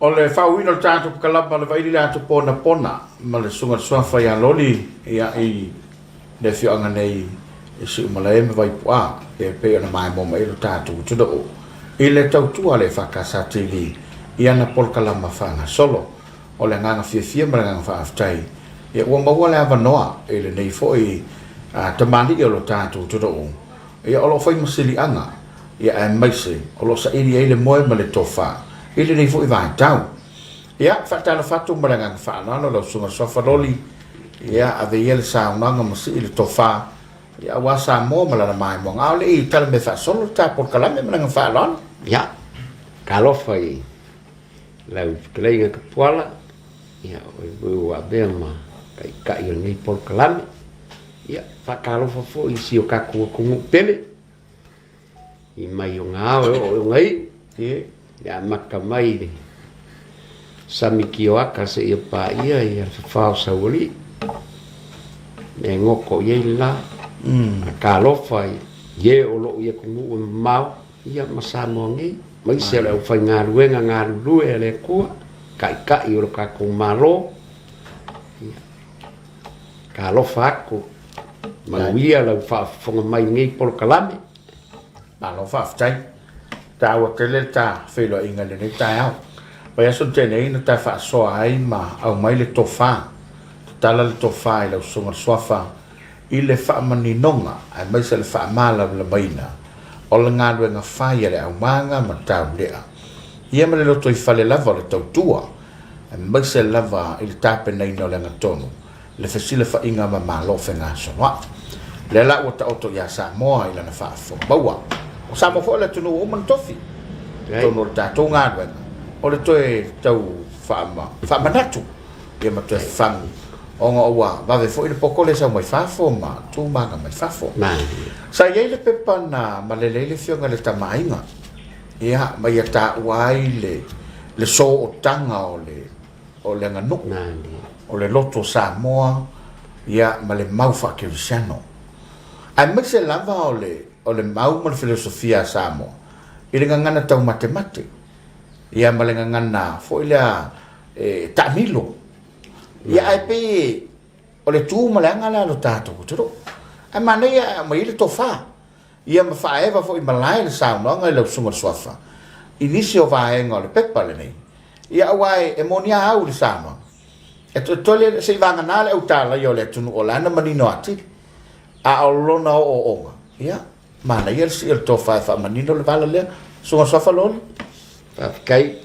O le faauuina o le tatou kalama le vaili le ato ponapona ma le susuga i le Suafa ia Loli ia i le afioaga nei i Siumalae ma Vaipu'a e pei ona maimoa mai ai lo tatou atunuu i le tautua a le EFKS TV i ana polokalama faagasolo. O le agaga fiafia ma le agaga faafetai ia ua maua le avanoa i lenei foi tamalii o lo tatou atunuu ia o lo o fai ma siliaga ia aemaise o lo o saili ai le moe ma le tofa i lenei foi vaitau. Ia, faatalofa atu ma le agaga faaaloalo lau Susuga Suafa Loli, ia ave ia le saunoaga ma sii le tofa, ia aua Samoa ma lana maimoaga. A o le i tala mea faasolo le ta polokalame ma le agaga faaaloalo. Ia, talofa i lau fetalaiga Tapuala, ia o oe foi ua avea ma taitai o lenei polokalame. Ia, faatalofa foi i si o tatou atunuu pele. I mai ona ao e oo i ona iu, i le amata mai i le sami tioata seia paia le fafa o Saualii, mea e goto i ai le la. Talofa i e o lo o i atunuu e mamao ia ma Samoa nei, aemaise o le aufaigaluega galulue a le Atua, Taitai o lo tatou Malo. Ia, talofa atu, manuia lau faafofoga mai i lenei polokalame. Malo faafetai. Taua tele le ta feiloaiga i lenei taeao. Vaiaso na tea nei na ta faasoa ai ma aumai le tofa, tatala le tofa i lau Susuga le Suafa i le faamaninoga aemaise le faamalamalamaina o le galuega fai a le aumaga ma taulea ia ma le lotoifale lava o le tautua aemaise lava i le tapenaina o le agatonu le fesilafaiga ma Malo fegasoloai. O lea la ua taoto ia Samoa i lana faafofoga maua. O Samoa foi o le atunuu ua uma ona tofi. Atonu o le tatou galuega o le toe tau faamanatu ia ma toe fafagu ona ua vave foi le poto lea e sau mai fafo ma tu ma aga mai fafo. Sa i ai le pepa na malele ai le afioga i le Tama a Aiga, ia, ma ia taua ai le sootaga o le o le aganuu, o le loto Samoa, ia, ma le mau faakerisiano. Aemaise lava o le, o le mau ma le filosofia a Samoa i le gagana taumatemate, ia, ma le gagana foi lea e taamilo. Ia, ae pei o le tu ma le aga lea a lo tatou atunuu. Ae manaia ae aumai ai le tofa. Ia ma faaeva foi malae le saunoaga i lau Susuga le Suafa i nisi o vaega o le pepa lenei. Ia aua e moni a au i le saunoaga. E toetole se i vagana le autalaia o le atunuu o la na manino atili. A o lona ooooga, ia, manaia le sii o le tofa e faamanino le vala lea. Susuga Suafa Loli. Faafetai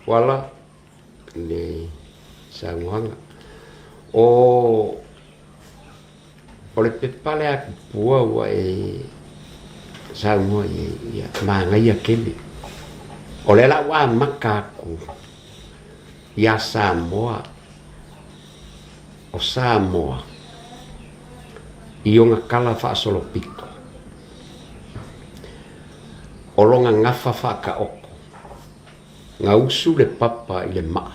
Tuala i le saunoaga. O O le pepa lea a Tupua ua e saunoa i ai, ia, manaia tele. O lea la ua amata atu ia Samoa, o Samoa i ona tala faasolopito, o lona gafa faataoto, gausu le papa i le maa.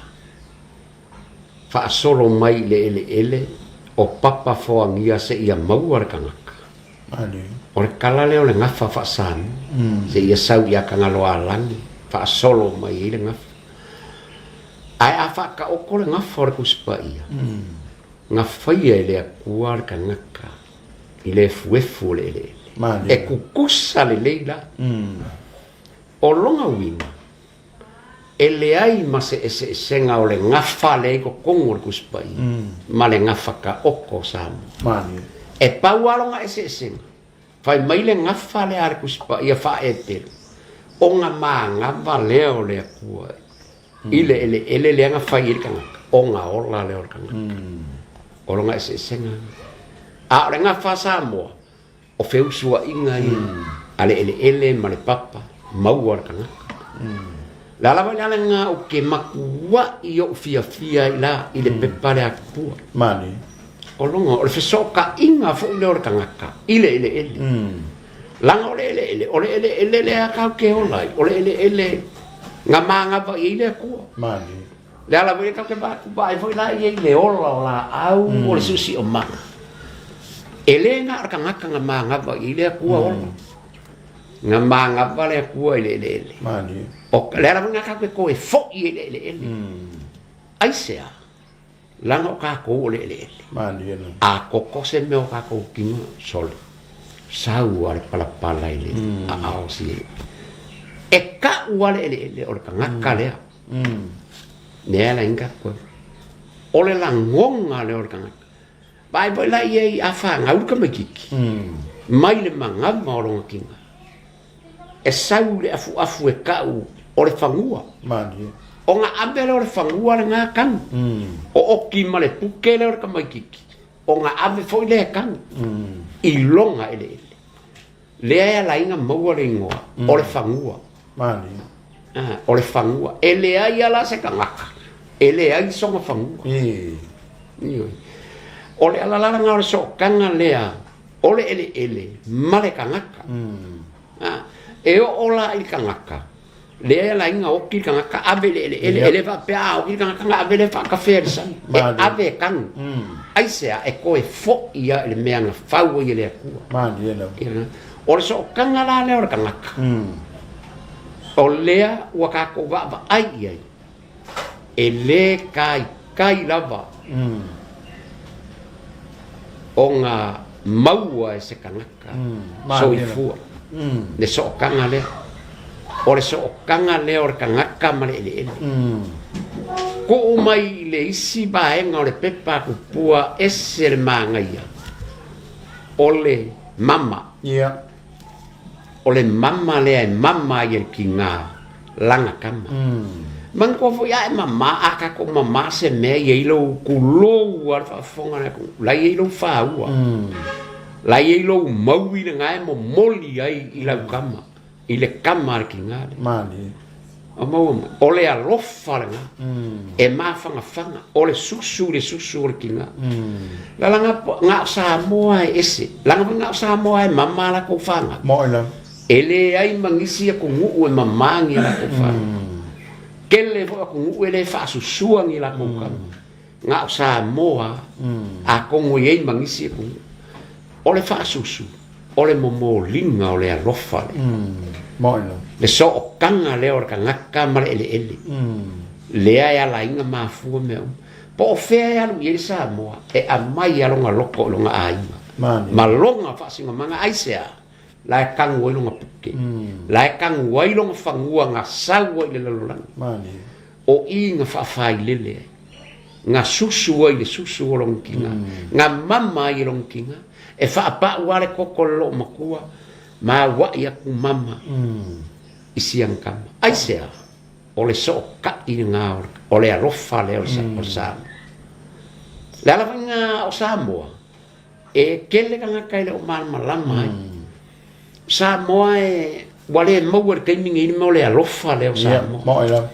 Faasolo mai i le eleele o papa foagia seia maua le tagata. O le tala lea o le gafa faa-Samoa, seia sau ia Tagaloaalagi, faasolo mai ai le gafa. Ae a faataoto le gafa o le Tusi Paia, na faia e le Atua le tagata i le efuefu o le eleele. E tutusa lelei la. O lona uiga, E leai ma se eseesega o le gafa lea i totonu o le Tusi Paia ma le gafa taoto o Samoa. E pau lava lona eseesega, fai mai le gafa lea a le Tusi Paia faa-Eperu, o ga manava lea o le Atua i le eleele lea na fai ai le tagata, o ga ola lea o le tagata. O lona eseesega lena. A o le gafa a Samoa, O feusuaiga ia a le eleele ma le papa maua le tagata. Le a lava le ala lena ou te matuai ou fiafia ai la i le pepa lea a Tupua. Mani. O lona, o le fesootaiga foi lea o le tagata i le eleele. Leaga o le eleele, o le eleele lea tatou te ola ai, o le eleele na manava i ai le Atua. Mani. Le ala foi tatou te vaai foi la i ai i le ola o laau o le siosiomaga. E le na o le tagata na manava i ai le Atua ola. Na manava le Atua i le eleele. Malie. O le ala foi lena tatou te toe foi ai i le eleele. Aisea? Leaga o tatou o le eleele. Malie lava. A koko se mea o tatou tino, sole. Sau lava le palapala i le aao o si E kau lava le eleele o le tagata lea. Mea la inga koe. O le lagona lea o le tagata. Vaai foi la i ai a fanau le tamaititi. Mai le manava o lona tina. E sau le afuafu e kau o le fanua. Malie. Ona ave lea o le fanua lena tanu. O oki ma le puke lea o le tamaititi. Ona ave foi lea e tanu. I lona eleele. Lea e ala ai ona maua le igoa o le fanua. Malie. Ah, o le fanua. E leai lava la se tagata e leai sona fanua. Ioe. O le ala la lena o le sootaga lea o le eleele ma le tagata. Ah, e oo la i le tagata lea e ala ai ona oti le tagata ave i le eleele, e le faapea a oti le tagata ona ave lea faatafea i le sami. E ave e tanu. Aisea? E toe foi lava i le mea na fau ai e le Atua. Malie lava. Ia. O le sootaga la lea o le tagata, o lea ua tatou vaavaai i ai, e le taitai lava ona maua e se tagata soifua le sootaga lea. O le sootaga lea o le tagata ma le eleele. Tuu mai i le isi vaega o le pepa a Tupua ese le manaia o le mama. O le mama lea e mama ai e le tiga lana tama. Manatua foi a e mama, a tatou mama se mea e i ai lou kulou lava le faafofoga a le atunuu, la e i ai lou faua, la e i ai lou maui lena e momoli ai i lau tama, i le tama a le tiga lea. Malie. O maua mai, o le alofa lena, e mafanafana, o le susu i le susu o le tiga. La la na o Samoa e ese, leaga foi na o Samoa e mama a latou fanau. Moi lava. E leai ma nisi atunuu e mama ni a latou fanau. Tele foi atunuu e le faasusua ni latou tama. Na o Samoa atonu e i ai ma nisi atunuu. O le faasusu, o le momoliga o le alofa lea. Moi lava. Le sootaga lea o le tagata ma le eleele. Lea e ala ai ona mafua mea uma. Po o fea e alu i ai le Samoa, e aumai lava lona loto i lona aiga ma lona faasinomaga. Aisea? La e tanu ai lona puke, la e tanu ai lona fanua na sau ai i le lalolagi. O i na faafailele ai, na susu ai le susu o lona tina, na mama ai e lona tina, e faapau lava le toto o le loomatua, ma auai atu mama i si ana tama. Aisea? O le sootaʻi lena o le alofa lea o le Samoa. Le ala foi lena o Samoa, e tele tagata e le o malamalama ai. Samoa e, ua le maua i le taimi nei le mea o le alofa lea o Samoa. Moi lava.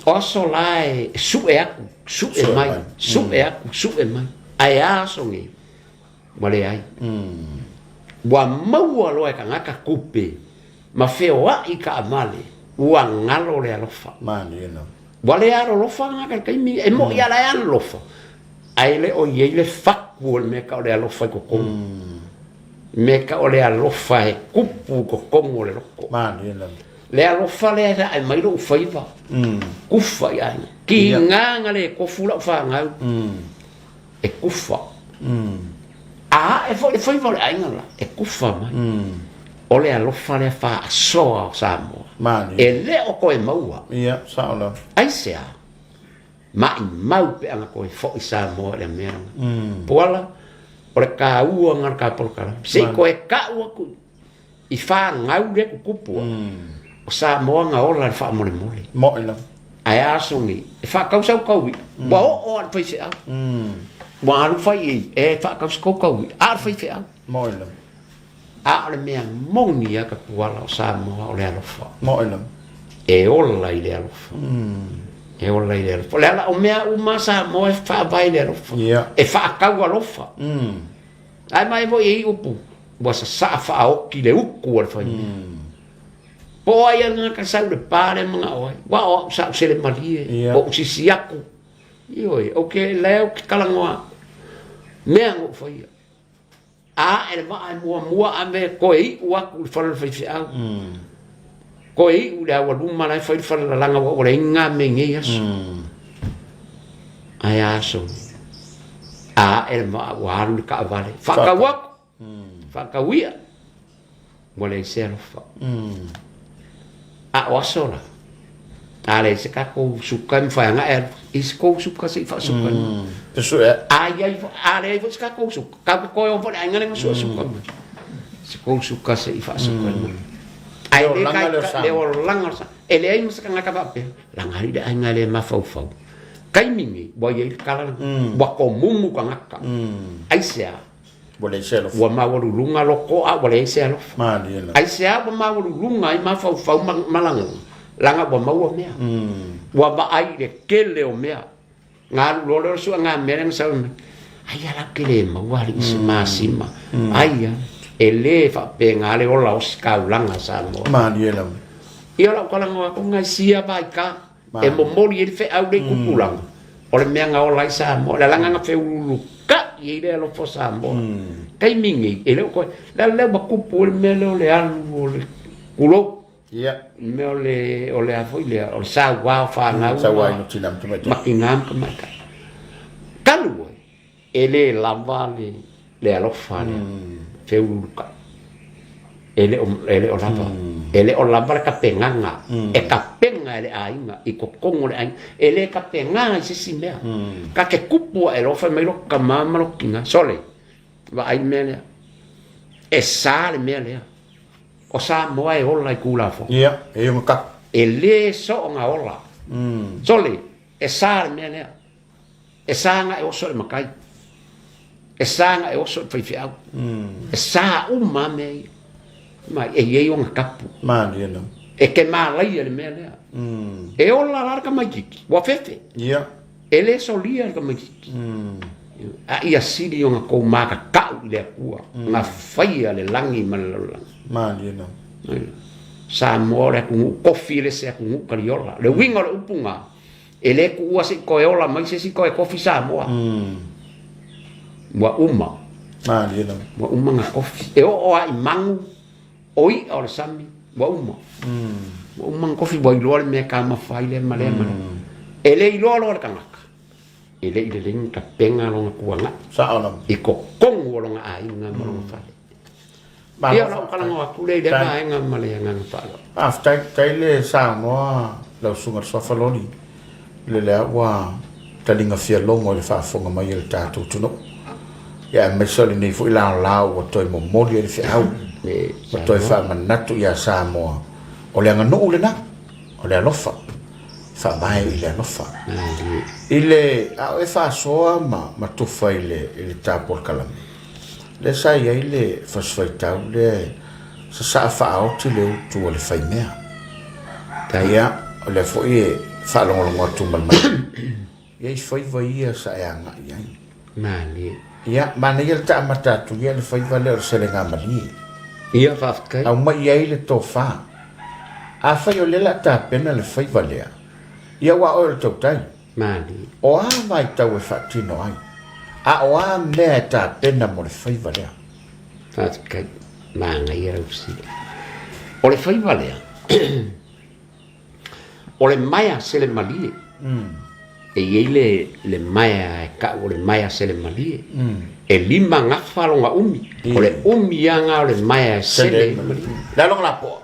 O aso la e sue atu, sue mai, sue atu, sue mai. Ae a aso nei? Ua leai. Ua maua loa e tagata tupe ma feoai taavale, ua galo le alofa. Malie lava. Ua le alolofa tagata i le taimi, e moni lava la e alolofa, ae le o i ai le fatu o le mea tau o le alofa i totonu. Mea tau o le alofa e tupu i totonu o le loto. Malie lava. Le alofa lea e ae mai lou faiva, kufa i aiga. Tiga na le tofu lau fanau. E kufa. A ae foi le faiva o le aiga la, e kufa mai. O le alofa lea faasoa o Samoa. Malie. E le o toe maua. Ia, sao lava. Aisea? Maimau pe ana toe foi Samoa i le mea lena. Puala, O le taua lena o le ta polokalame. Se i toe tau atu i fanau lea e tutupu ai. O Samoa na ola i le faamolemole. Moi lava. Ae a aso nei, e faatau sau taui'a, ua oo lava i le faifeau. Ua alu fai i ai, e faatau se tou taui'a, a o le faifeau. Moi lava. A o le mea moni lava Tapuala o Samoa o le alofa. Moi lava. E ola i le alofa. E ola i le alofa. O le ala o mea uma a Samoa e faavae i le alofa. Yeah. E faatau alofa. Ae mai foi e i upu, ua sasaa faaoti le utu a le faimea. Po o ai lena ka sau le pa lea manao ai. Ua o au sa ou sele malie, Yeah. o ou sisi aku. Ioe, ou ke lea ou ke talanoa aku. Mea na ou faia. A ae le vaa e muamua ave toe iu aku i le fale o le faifeau. Toe iu i le aualuma la e fai le falelalaga ua ua leai ni game i nei aso. Ae a aso nei? A ae le vaa ua alu le taavale, faatau atu, faatau ia, ua leai se alofa. A o aso la, a leai se tatou suka e mafai ona e alu i se tou suka se i faasuka mai. Te sue. A iai foi, a leai foi se tatou suka, tatou te toe o foi i le aiga lea na suasuka mai. Se tou suka se i faasuka mai. Ae Le le olaga lea o kai, le olaga o le sa. E leai ma se tagata faapea, laga alii le aiga e le mafaufau. Taimi nei, ua i ai le tala lena, ua tomumu tagata. Aisea? Ua leai se alofa. Ua maualuluga loto a ua leai se alofa. Malie lava. Aisea ua maualuluga ai mafaufau ma, ma lagona? Laga ua maua mea. Ua vaai i le tele o mea. Na alu loa lea o le suega mea lea na sau mai. Ai a la ou te le maua alii se masima. Ai a, e le faapena le ola o se taulaga a Samoa. Malie lava. Ia o lau talanoa atu lena i sia vaita e momoli ai le feau lea i tupulaga, o le mea na ola ai Samoa, le alaga na feululukai ai le alofa o Samoa. Taimi nei, e le o toe, le ala lea ua tupu ai le mea lea o le alu o le tulou, Ia. le mea o le, o le a foi lea, o le saua o fanau Saua ina tina ma tamaitai. ma tina ma tamaitai. Talu ai, E le lava le, le alofa lea, feululukai. E le o, e le o lava. E le o lava le tapenaga, e tapena e le aiga, i totonu o le aiga. E le tapenaga i se isi mea. Ta te tupu ae loa fai mai lou tama ma lou tina, sole, vaai le mea lea. E sa le mea lea. O Samoa e ola i Tulafono. Ia, e ona tapu. E le soona ola. Sole, e sa le mea lea. E sa na e oso i le matai. E sa na e oso i le faifeau. E sa uma lava mea ia. Ma e i ai ona tapu. Malie lava. E te malaia le mea lea. E ola la le tamaititi, ua fefe. Ia. E le solia le tamaititi. A ia sili ona tou matatau i le Atua, na faia le lagi ma le lalolagi. Malie lava. Samoa o le atunuu tofi, e le se atunuu taliola. Le uiga o le upu na, E le tuua se i toe ola mai se isi toe kofi Samoa. Ua uma. Malie lava. Ua uma na kofi. E oo lava i manu, o i'a o le sami, ua uma. Ua uma na kofi, ua iloa le mea e taumafa ai lea ma lea ma lea. E le iloa loa le tagata, e le i lelei ni tapena lona tuanai. Sao lava. I totonu o lona aiga ma lona fale. Ia, o lau talanoa atu lea i lea vaega ma le agaga faaaloalo. Faafetai, faafetai le saunoa lau Susuga i le Suafa Loli, le lea ua taliga fia logo i le faafofoga mai a le tatou atunuu. Ia aemaise o lenei foi laolao ua toe momoli ai le feau ma toe faamanatu ia Samoa, o le aganuu lena, o le alofa, e faavae i le alofa. I le, a o e faasoa ma, ma tufa i le, i le ta polokalame, Lea sa i ai le fasifaitau lea e sasaa faaoti le utu a le faimea. Ia, o lea foi e faalogologo atu ma le manatu. Ia i faiva ia sa e agai i ai. Malie. Ia, manaia le taamata atu ia le faiva lea o le selegamalie. Ia, faafetai. Aumai i ai le tofa. Afai o lea o le a tapena le faiva lea, ia aua oe o le tautai. Malie. O a vaitau e faatino ai, a o a mea e tapena mo le faiva lea? Faafetai. Manaia lau fesili. O le faiva lea, o le maea sele malie. E i ai le, le maea e tau o le maea sele malie. E lima gafa lona umi. O le umi lava lena o le maea e sele malie. Le a lona lapoa?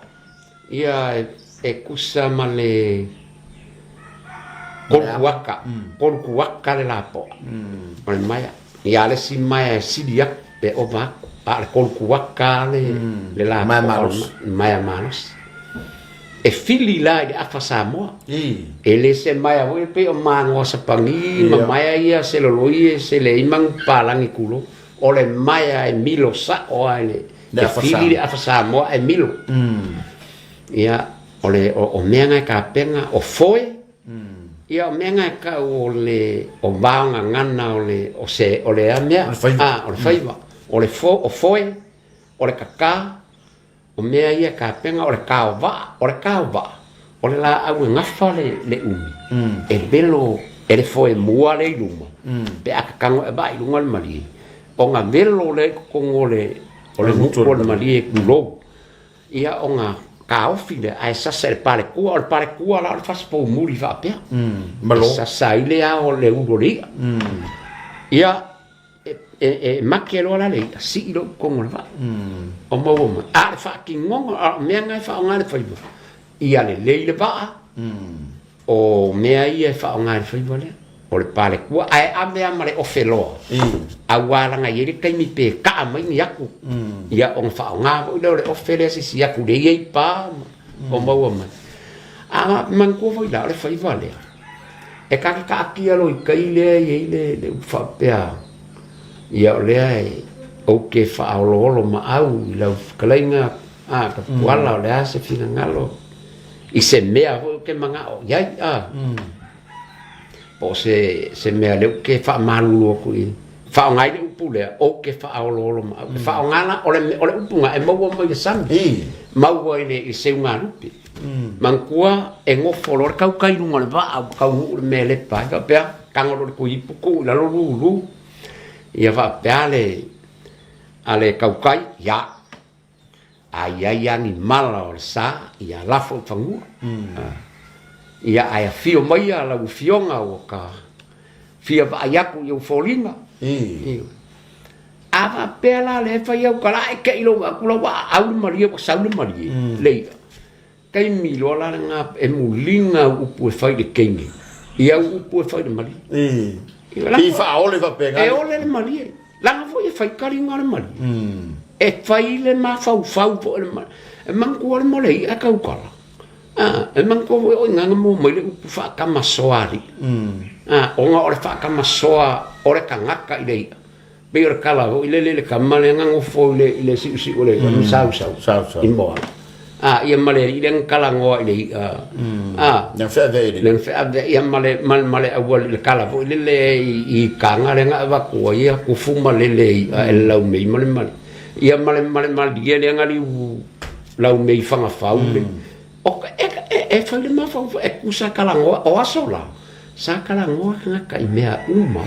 Ia e tusa ma le kolukuaka, kolukuaka le lapoa o le maea. Ia le isi maea e sili atu pe ova atu, a o le kolukuaka le le lapoa Maea malosi. Maea malosi. E fili la i le afa Samoa. E le se maea foi pei o magoa sapagi ma maea ia seloloi e sele ai manupapalagi tulou. O le maea e milo sa'o lava i le Le e afa fili Samoa. le afa Samoa ae milo. Ia, o le o mea na e tapena, o foe, ia o mea na e tau o le o vaogagana o le o se o le a mea? O le faiva. A, o le faiva. O le fo o foe, o le kaka, o mea ia e tapena, o le taovaa, o le taovaa, o le laau e gafa le le umi, e velo e le foemua lea i luma, pe a tatago e vaa i luga o le malie, ona velo lea i totonu o le o le gutu o le malie tulou. Ia ona taofi lea ae sasa i le palekua, o le palekua la o le fasipoumuli faapea. Malo. E sasa ai le ao o le ulu o le i'a. Ia e, e, e make loa la le i'a, sii loa i totonu o le vaa. O maua mai. A o le faatinoga, a o mea na e faaaoga e le faiva, ia lelei le vaa, O mea ia e faaaoga e le faiva lea, o le palekua, ae ave lava ma le ofe loa, aua leaga e i ai le taimi pe kaa mai ni atu, ia ona faaaoga foi lea o le ofe lea se isi atu lea e i ai pa o maua mai. A manatua foi la, o le faiva lea, e ta te taatia loa i tai lea e i ai le upu faapea, ia o lea e ou te faaoloolo maau i lau fetalaiga a Tapuala, o le a se finagalo i se mea foi ou te manao i ai, a. Po o se, se mea lea ou te faamalulu atu i, faaaoga ai le upu lea, ou te faaoloolo maau. E faaaoga la, o le, o le upu lena e maua mai le sami, maua i le, i le seugalupe. Manatua e nofo loa le tautai i luga o le vaa ua taunuu le mea e lepa ai, faapea, tago loa i le tuiipu tuu i lalo lulu. Ia faapea le, a le tautai, ia, A i ai lava ni mala o le sa, ia lafo i fanua. Ia ae afio maia lau afioga ua ka fia vaai atu i ou foliga. A faapea la lea e fai au tala, ae te i lou vaai atu la ua aau le malie, ua sau le malie, le i'a. Taimi loa la lena e muliga au upu e fai i le teine i au upu e fai i le malie. Pei faaole faapena. E ole le malie. Leaga foi e fai taliga le malie. E fai le mafaufau foi le malie. E manatua le mole i'a e tautala. E manatua foi o i ina na maua mai le upu faatamasoa alii. Ona o le faatamasoa o le tagata i le i'a. Pei o le tala foi lele i le tama lea na nofo i le, i le siusiu o le mm. sausau sausau i moana. A, ia ma le alii lea na talanoa i le i'a. A, Le feaveai i le le feaveai ia ma le, ma, ma le auali, le tala foi lele i, i kaga lea na avatu ai ia kufu ma lele i'a e le laumei ma le mali. Ia ma le, ma le malie lea na liu laumei fagafau le. O, e, e, e fai le mafaufau, e tusa talanoa, o aso la, sa talanoa tagata i mea uma.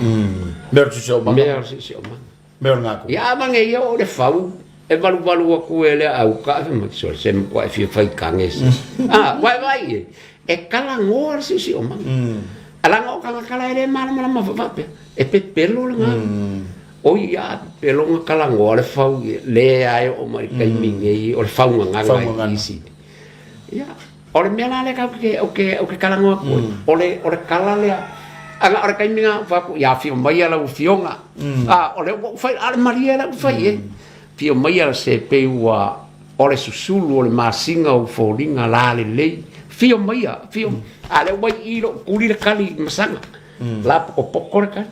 Mea o le siosiomaga. Mea o le siosiomaga. Mea o le gaku. Ia a mange ia o le fau, e valuvalu atu e le au ka fai mai, sole se matua e fia fai kage se. A, vaivai e, e talanoa le siosiomaga. A leaga o tagata la e le malamalama foi faapea, e pepelo le galu. Oi a pepelo na talanoa le fau, lea e oo mai i le taimi nei o le faugagaga i isi. Ia, o le mea la lea tatou te, ou te, ou te talanoa atu ai, o le, o le tala lea, ana o le taimi lena ou fai atu, ia afio maia lau afioga, a, o lea ua ou fai, a o le malie la ua fai e, afio maia se pei ua, o le susulu o le masina o ou foliga lalelei, afio maia, afio, a o lea ua i i lou tuli le tali i masaga, lapotopoto le tali.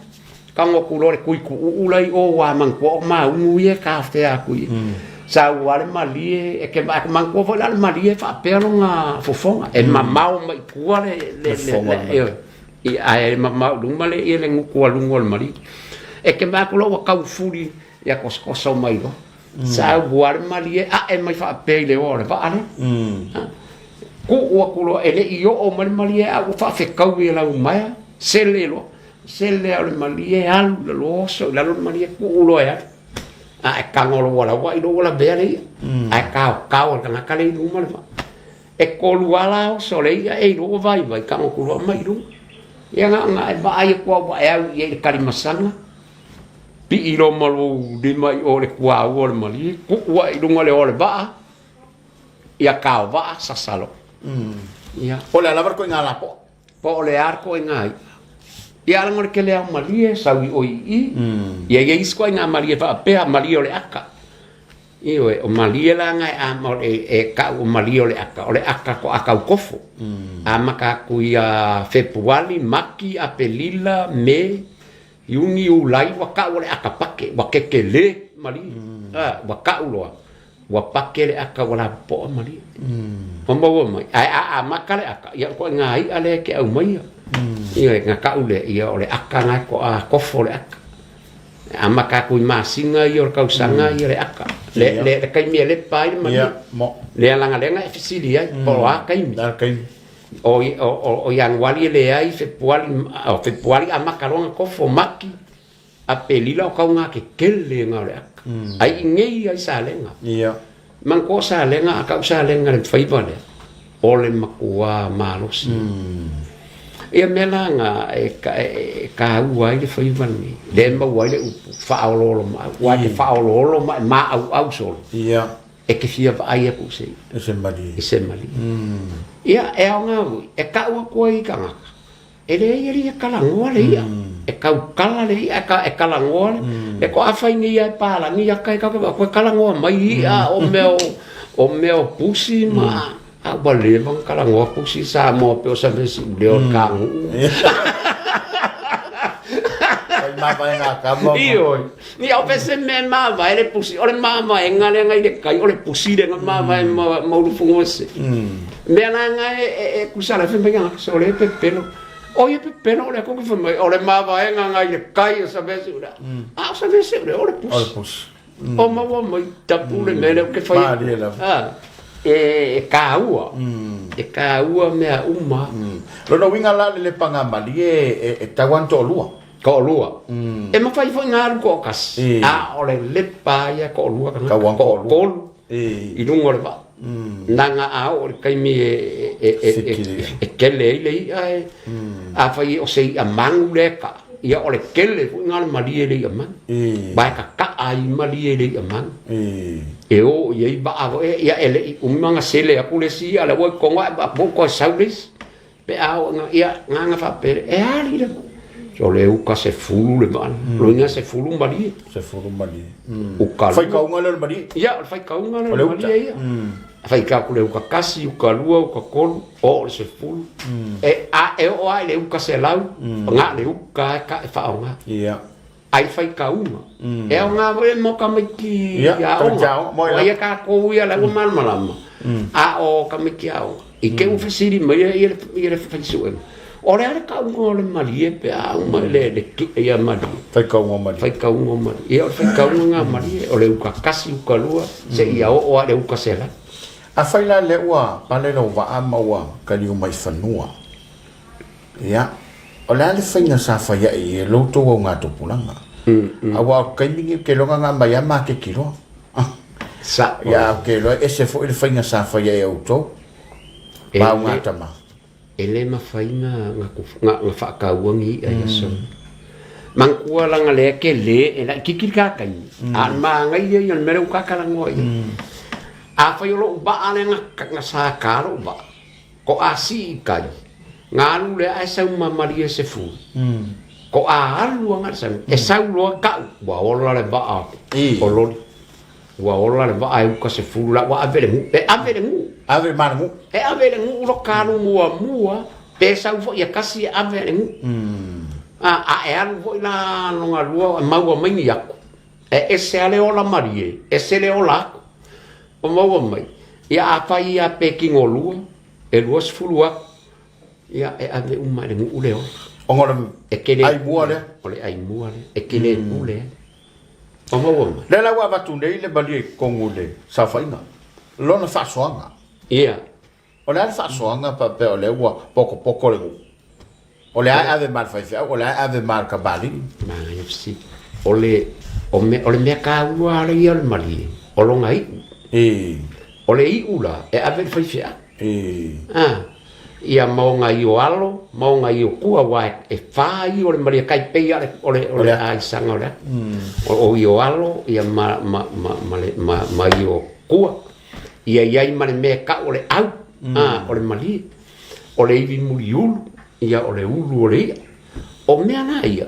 Tago atu loa le kui tuuu la i o ua manatua o maunu ia e tafea atu i Sa ua le malie e ke vaai manatua foi la le malie faapea lona fofoga e mamao mai tua le le le i ae mamao i luma le ia le gutu a luga o le malie. E ke vaai atu loa ua taufuli ia kosokoso mai loa. Sa ua le malie ae mai faapea i le oa o le vaa lea. Tuu atu loa e le i oo mai le malie ae ua faafetaui e lau maea sele loa. Sele o le malie alu i lalo oso i lalo le malie tuu loa e alu. A e tago loa ua laua i lou ua lavea le i'a. Ae taotao e le tagata le i luma le vaa. E tolu lava la oso o le i'a e iloa ua vaivai tago atu loa aumai i luga. Ia na ona e vaai atu lava ua e au i ai i le talimasaga, pii loa ma lou lima i o i le tuaua o le malie, tuu ae i luga o le oa o le vaa, ia tao vaa sasa loa. Ia. Po o le a lava le ituaiga lapoa. Po o le a le ituaiga i'a. Ia leaga o le tele lava o malie e sau i o i i. Ia e i ai isi ituaiga malie faapea, malie o le aka. Ioe, o malie la na e ama e kau o malie o le aka, o le aka ko aka ukofo. Amata atu ia Fepuali, Mati, Apelila, Me, Iuni, Iulai ua kau o le aka pake, ua kekele malie. Ua kau loa, ua pake le aka ua lapopoa malie. Ua maua mai, ae a amata le aka, ia o le ituaiga i'a lea e te aumaia. Ioe, na kau lea, ia o le aka na e to'a kofo le aka. E amata atu i masina ia o le tausaga ia le aka. Le, le, le taimi e lepa ai le malie. Ia, mo. Lea laga lea na e fesili ai, po o a taimi. Le a le taimi. O, o, o, o Ianuari e leai, Fepuari, o Fepuari amata loa na kofo, Mati, Apelila o tauga tetele na o le aka. Ai i nei ai Salega. Ia. Manatua o Salega, a kau Salega le faiva lea, o le matua malosi. Ia mea la na e, e, e kāua ai le faiva lenei, lea e maua ai le upu, faaoloolomaau. Ua e te faaoloolo ma e maauau solo. Ia. E te fia vaai atu i se, I se malie. I se malie. Ia, e aoga foi, e kau atu ai i tagata, E leai e lei e kalagoa le ia. E kaukala le ia, e kalagoa le. E ko afai nei ia e palagi ia kai kake koe kalagoa mai ia o mea o o mea o pusi ma a ua leva ona kalagoa pusi Samoa pe o sa vesi leo o kagu'u. Fai mavaega a kama. Ioe. Ia o pese me mavae le pusi, o le mavaega lea ngai le kai, o le pusi lea nga mavae ma ma ulufugoa se. Mea la nga e e e kusa la fai mai nga so le pepelo. O ia pepelo o le ko fai mai o le mavaega ngai le kai o sa vese ula. A o sa vese ula o le pusi. O le pusi. O maua mai tapu le mea lea ou te fai. Malie lava. A, e e kāua. E kāua mea uma. Lona uiga la le lepaga malie e e tau lava ona toalua. Toalua. E mafai foi ona alu toatasi, a o le lepa ia e toalua tagata, toatolu i luga o le vaa. Leaga a oo i le taimi e tele ai le i'a, afai o se i'a magu lea e ka'a, ia o le tele foi lena o le malie i le i'a magu. Aua e kaka'a ai malie i le i'a magu. E o i ai vaa foi, ia e le i umi ona sele atu le isi i'a, o lea ua i totonu ae ua toe sau le isi. Pe a oo ina, ia, gagana faapea, e ali le vaa. O le uka 10 le vaa, loiga 10 malie. 10 malie. Uka lua. Faikauga lea o le malie. Ia, o le faikauga lea o le malie ia. Faikau atu le uka 1, uka 2, uka 3, oo i le 10. E, a e oo lava i le uka 100, na o le uka e ka e faaaoga. Ia. Ai faikauga. E aoga foi mo tamaiti aoga. O ai a tatou ia la ua malamalama, a o tamaiti aoga, i te i ua fesili mai ia le faisuega, o le a le kauga o le malie pe a uma le ia malie? Faikauga o malie. Faikauga o malie. Ia o le faikauga na malie, o le uka 1, uka 2, seia oo lava i le uka 100. Afai la lea ua pale lou vaa ma ua kaliu mai fanua, Ia, o le a le faiga sa fai ae i e lo outou augatupulaga? Aua o le taimi lenei ou te iloa na aumai lava maketi loa. Sa'o. Ia, ou te iloa e ese foi le faiga sa fai ai e outou ma augatama. E le mafai na faataua ni i'a i aso nei. Manatua leaga lea e tele, e laitiiti le ta taimi, a o le manaia ia o le mea lea ua ta talanoa i ai. Afai o lou vaa lea na sa ta lou vaa, Ko a sii i kai, nga alu lea ae sau ma malie se fulu. Ko a alu anga le sami, e sau loa kau, ua ola le vaa o loli. Ua ola le vaa e uka se fulu la ua ave le gu, e ave le gu. Ave ma le gu. E ave le gu lo ka alu muamua, pe sau foi e kasi e ave le gu. A e alu foi la lona lua, maua mai ni aku. E ese a le ola malie, ese le ola aku. O maua mai, ia afai ia pe kino lua, e 20 aku, ia e ave uma e le nuu le ola. Ona o le E te le ai mua lea. O le ai mua lea. E te le pule ai. O maua mai. Lea la ua avatu nei le malie i totonu i le saofaiga, lona faasoaga. Ia. O le a le faasoaga faapea o lea ua potopoto le nuu? O le a e ave ma le faifeau, o le a e ave ma le kamali'i? Manaia fesili. O le, o me, o le mea taua lava ia o le malie, o lona iu. O le iu la, e ave i le faifeau. A, ia ma ona io alo, ma ona io kua, aua e fa io o le malie, tai pei lava o le, o le aisaga o le ata. O io alo, ia ma, ma, ma, ma, le, ma, ma io kua. Ia i ai ma le mea e kau o le au, a, o le malie. O le ivi muliulu, ia o le ulu o le i'a. O mea la ia,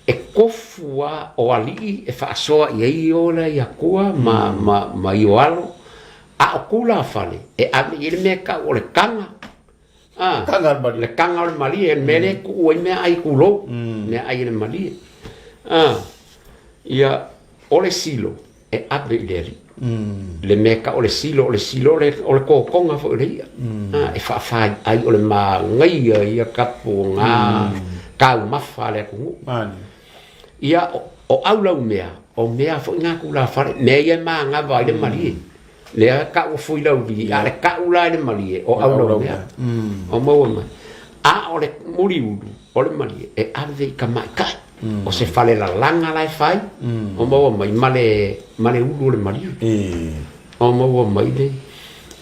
e kofu a o alii e faasoa i ai o la i akua ma, ma, ma i o alo, a o tulafale e ave i ai le mea e tau o le kaga, a, Kaga o le malie. Le kaga o le malie, le mea lea e tuu ai meaai kulou, meaai a le malie. A, ia, o le silo e ave i le alii. Le mea e tau o le silo, o le silo o le, o le totoga foi o le i'a. A, e faafaiai o le manaia ia tapu o ngā taumafa a le atunuu. Malie. Ia, o aulaumea, o mea foi ngā tulafale, mea ia e manava ai le malie. Lea e tau o Fuilauvi, a o le tau la i le malie, o Aulaumea. O maua mai. A o le muliulu o le malie, e ave i tamaitai. O se fale lalaga la e fai, o maua mai, ma le, ma le ulu o le malie. O maua mai le...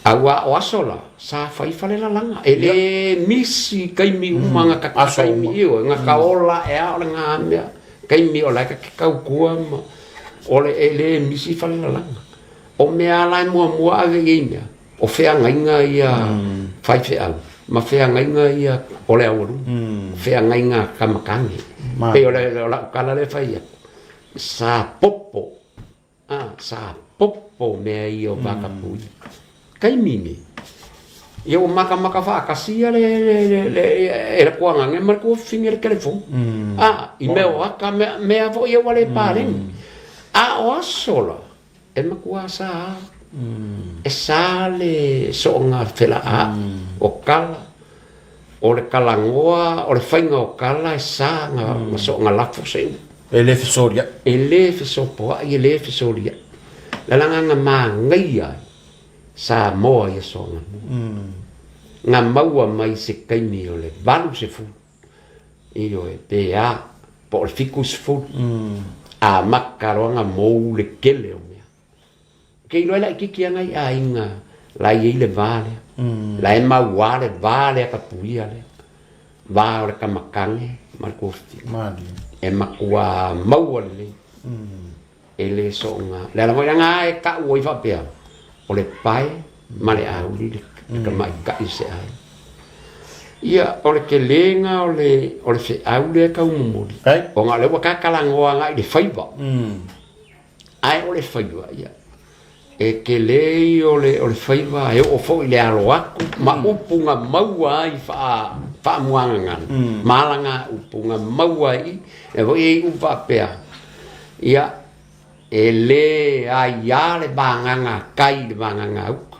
Aua o aso la, sa fai fale lalaga. E le misi taimi uma na taimi, ioe, na ka ola ae lava o le na mea. Taimi o la e ta te tautua ma o le e le misi fale lalaga. O mea la e muamua ave i ai mea, o feagaiga ia faifeau ma feagaiga ia o le aualuga, o feagaiga a tama tane. Pei o lau tala lea e fai atu, sa popo, a, sa popo mea ia o vatapuia. Taimi nei, ia ua matamata faatasi ia le, le, le, le, e le tuagane ma le tuafafine i le telefoni. A, i mea o ata, mea, mea foi ia ua le paleni. A o aso la, E matua sa lava. E sa le soonga felaa o kala, o le talanoa, o le faiga o kala e sa na soonga lafo se upu. E le fesoliai. E le fesopoai, e le fesoliai. Le ala na manaia ai Samoa i aso anamua. Na maua mai se taimi o le 80 Ioe, pe a, po o le 70, amata loa ona mou le tele o mea. Ou te iloa e laitiiti lava nai aiga la e i ai le va lea. La e maua le va lea tapuia lea, va o le tama tane ma le tuafafine. E matua maua lelei. E le soonga. Le ala foi lena e tau ai faapea, o le pae ma le auli le tamaitai o se aiga. Ia, o le telega o le, o le feau lea e tau momoli, ona o lea ua ta talanoa agai i le faiva. Ae o le faiva, ia, e tele ia o le, o le faiva e oo foi i le alo atu ma upu na maua ai faa, faamuagagana, ma alaga upu na maua ai i, e foi e i upu faapea, Ia, e le aiā le vāgāgā kai i le vāgāgā uka.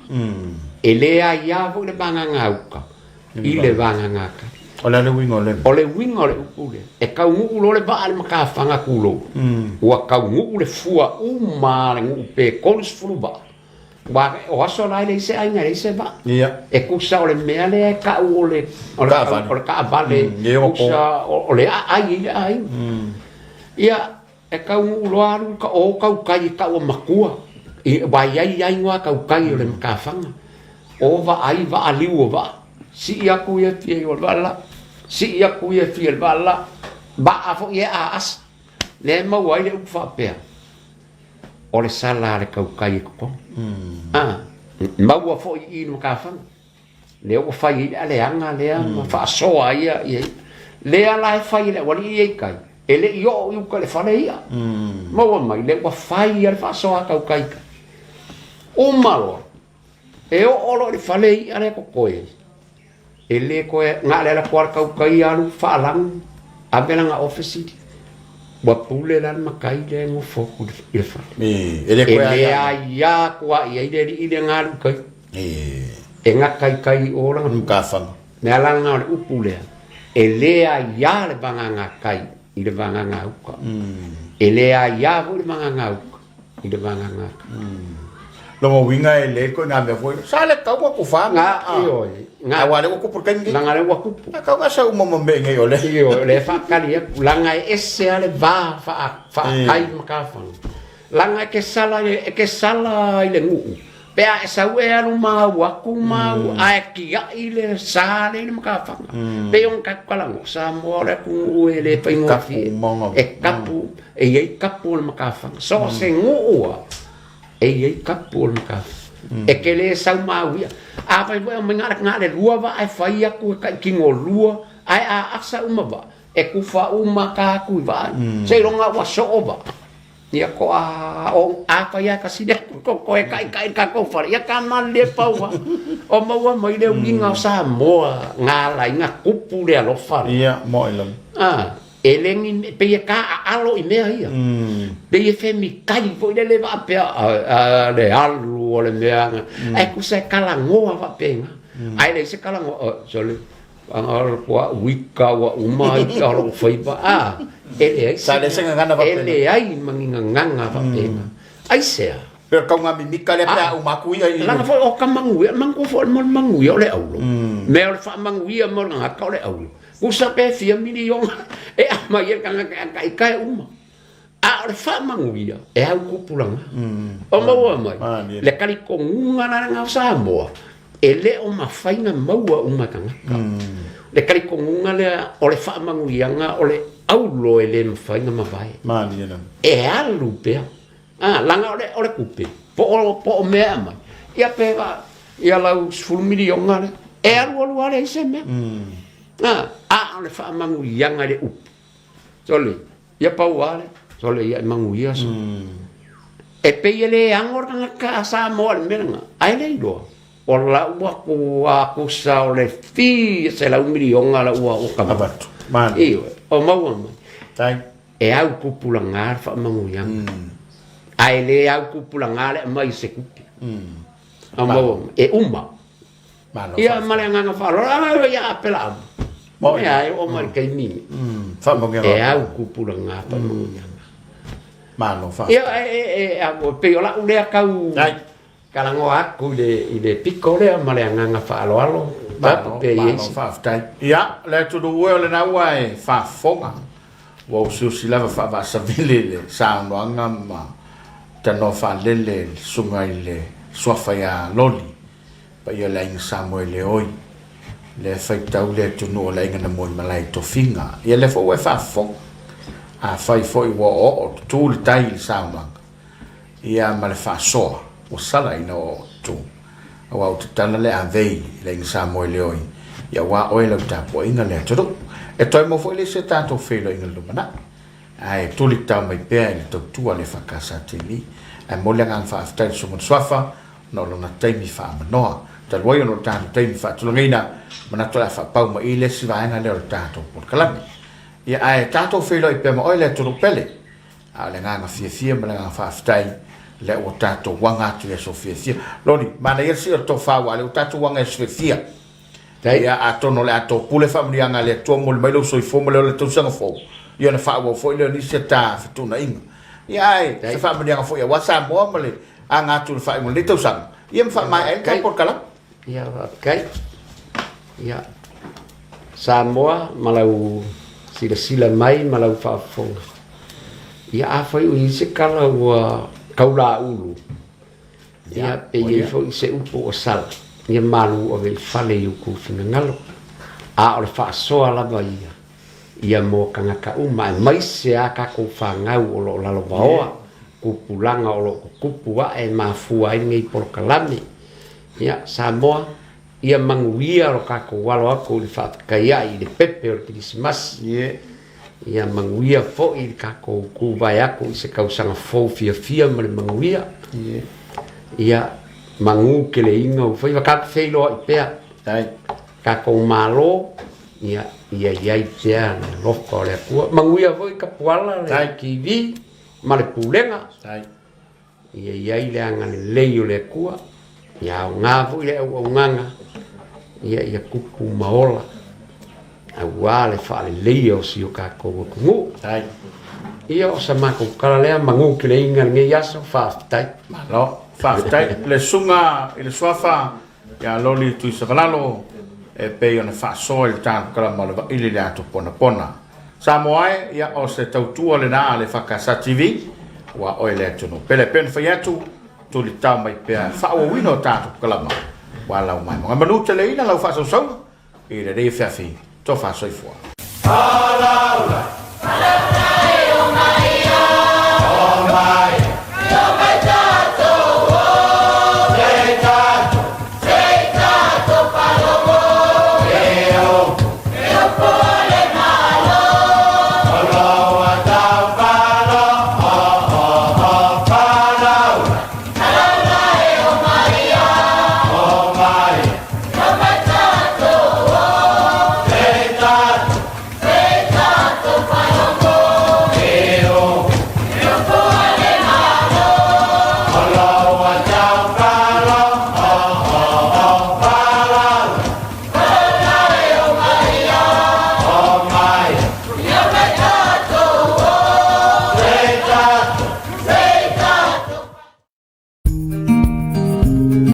E le aiā foi le vāgāgā uka i le vāgāgā kai. O le a le uiga o le mea? O le uiga o le upu lea, e taunuu loa le vaa i le matafaga tulou, ua taunuu le fua uma a le nuu pe 30 vaa, aua o aso la e leai se aiga e leai se vaa. E tusa o le mea lea e tau o le taavale, tusa o le aai ai le aiga. Ia, e taunuu loa alu ka o tautai e tau o matua, aua e i ai lava igoa tautai o le matafaga. O vaai vaa liu o vaa, sii atu ia fia i o le vaa la, sii atu ia fia i le vaa la, vaa foi e aasa. Lea e maua ai le upu faapea, o le sala a le tautai e totogi. A, maua foi i i le matafaga. Lea ua fai ai le aleaga lea ma faasoa ai ia, ia lea la e fai e le aualii ia i tai, e le i oo i uta i le fale ia. Maua mai, lea ua fai ia le faasoa a tautai tai. Uma loa, e oo loa i le fale i'a lea totoe ai, e le toe, na o le alu atu lava o le tautai alu faalagu, ave lana ofisi, ua pule la le matai lea e nofo atu i le fale. E le E le aia atu lava i ai le alii lea na alu i tai. E gata i tai i o lana Matafaga. Le ala lena o le upu lea, e le aiā le vagana tai i le vagana uka. E le aiā foi le vagana uka i le vagana tai. Lona uiga e le koe ngā mea foi, sa le tau atu wha ngā, ioe, ngā, aua le ua kupu le taimi. Langa le ua kupu. A kau ngā sa uma ma me ngei o le. Ioe, o le whaakari atu, langa e ese a le vā wha, whaakai ma ka whanga. Langa e ke sala, e ke sala i le nguu. Pe a e sau e alu māu aku māu ae kiaʻi le sa le i le matafaga. Pei ona tatou talanoa, Samoa o le atunuu e le faigofie. E kapu, e i ai kapu o le matafaga. So o se nuu lava, e i ai kapu o le matafaga. E te le sau māu ia. Afai foi e aumai na o le lua vaa e fai atu e tai tino lua, ae a asa uma vaa, E kufa uma ka aku i vaa. Seiloga ua soo vaa. Ia ko a o a fai a kasi le ko ko e kai kai ka ko fale. Ia ka malilie pau va. O maua mai le uiga o Samoa nga ala inga kupu le alofa. Ia, mo'i lava. Ah, e le ni pei e ka aalo i mea ia. Pei e femikai foi lele faapea le alu o le mea. Ae kusa e kalagoa faapena. Ae leai se kalagoa, oh, sorry. Ua uika ua uma ai ka lou faiva a e leai Sa leai se gagana faapena. E leai ma ni gagana faapena. Aisea? Pe o le taugamimika lea pe a uma atu ia i. Leaga foi o ka manuia, manatua foi mo le manuia o le aulo. Mea o le faamanuia mo le tagata o le aulo. Tusa pe fia miliona e aumai ai le tagata e ataika e uma. A o le faamanuia e au tupulaga. O maua mai le talitonuga la lena o Samoa, e le o mafai ona maua uma e tagata. Le talitonuga lea o le faamanuiaga o le aulo e le mafai ona mavae. E alu pea. A, leaga o le, o le tupe, po o, po o mea e aumai, ia pe ia lau 10 miliona lea, e alualu lava leai se mea. A, a o le faamanuiaga i le upu, sole, Ia pau lava lea, sole ia e manuia sole. E pei e le ano le tagata a Samoa i le mea lena, ae le iloa, o lau atu a tusa o le fia 100 miliona lau ua ua kava. Avatu. Manaia. Ioe, o maua mai. Tai. E au tupulaga le faamanuiaga. Ae le au tupulaga le aumai o se tupe. O maua mai. E uma. Malo Ia ma le agaga faaaloalo, a ia Apelaamu. Moni. Ia e oo mai i le taimi Faamanuiaga. e au tupulaga faamanuiaga. Malo faafetai. Ia e e e a e pei o lau lea tau Ai. talanoa atu i le i le pito lea ma le agaga faaaloalo. Malo, Pe i ai malo se faafetai. Ia, le atunuu e o lena ua e faafofoga. Ua usiusi lava faavaasavili le saunoaga ma tanoa faalele le susuga i le suafa ia Loli. Paia o le aiga Samoa oi, lea e faitau le atunuu o le aiga na muaimalae i tofiga. Ia lea foi ua e faafofoga. Afai foi ua oooo tutu le tai i le saunoaga, ia ma le faasoa, ua sala ina oooo tutu. Aua ua tatala le avei i le aiga Samoa oi, ia aua oe lau tapuaiga le atunuu. E toe maua foi le isi a tatou feiloaiga i le lumanai. Ae tuli tau mai pea i le tautua a le EFKS TV. Ae momoli le agaga faafetai i le Susuga Suafa ona o lona taimi faamanoa. Talu ai ona o le tatou taimi faatulagaina, manatu o le a faapau mai i le isi vaega lea o le tatou polokalame. Ia, ae tatou feiloai pea ma oe le atunuu pele. A o le agaga fiafia ma le agaga faafetai, lea ua tatou aga atu i aso fiafia. Loni, manaia le sii o le tofa aua o lea ua tatou aga i aso fiafia. Ia, atonu o le a topule faamanuiaga a le Atua momoli mai lou soifua ma le ola tausaga fou, ia ona faaauau foi lea o nisi o ta fetuunaiga. Ia, ae se faamanuiaga foi aua Samoa ma le aga atu i le faaiuga o lenei tausaga, ia ma faamaea ai le ta polokalame. Ia, faafetai. Ia, Samoa ma lau silasila mai ma lau faafofoga. Ia, afai o i ai se tala ua taulaulu, Ia, pe i ai foi se upu o sala, ia malu ave i fale i outou finagalo. A o le faasoa lava ia, ia mo tagata uma, aemaise a tatou fanau o lo o lalovaoa, tupulaga o lo o tutupu ae e mafua ai lenei polokalame. Ia, Samoa, ia manuia lo tatou alo atu i le faafetaiai i le pepe o le Kerisimasi. Ia manuia foi le tatou tuvae atu i se tausaga fou fiafia ma le manuia. Ia manu keleina o faiva tatou feiloai pea. Tatou Malo, ia ia i ai pea le alofa o le Atua. Manuia foi Tapuala le TV ma le Pulega. Ia i ai le agalelei o le Atua, ia aoga foi le auaunaga, ia ia tupu ma ola, aua le faaleleia o si o tatou atunuu. Ia o sa matou tala lea, manu keleiga lenei aso, faafetai. Malo, faafetai. Le susuga i le Suafa ia Loli Tuisavalalo e pei ona faasoa i le talukalama o le vaili i le ato ponapona. Samoa e, ia o se tautua lena a le EFKS TV, ua oe le atunuu pele. Pei ona fai atu, tulitao mai pea faaauauina o tatou kalama ua lau maimoga. Manu teleina lau faasausauga i lenei afiafi. Tofa soifua. Alaula.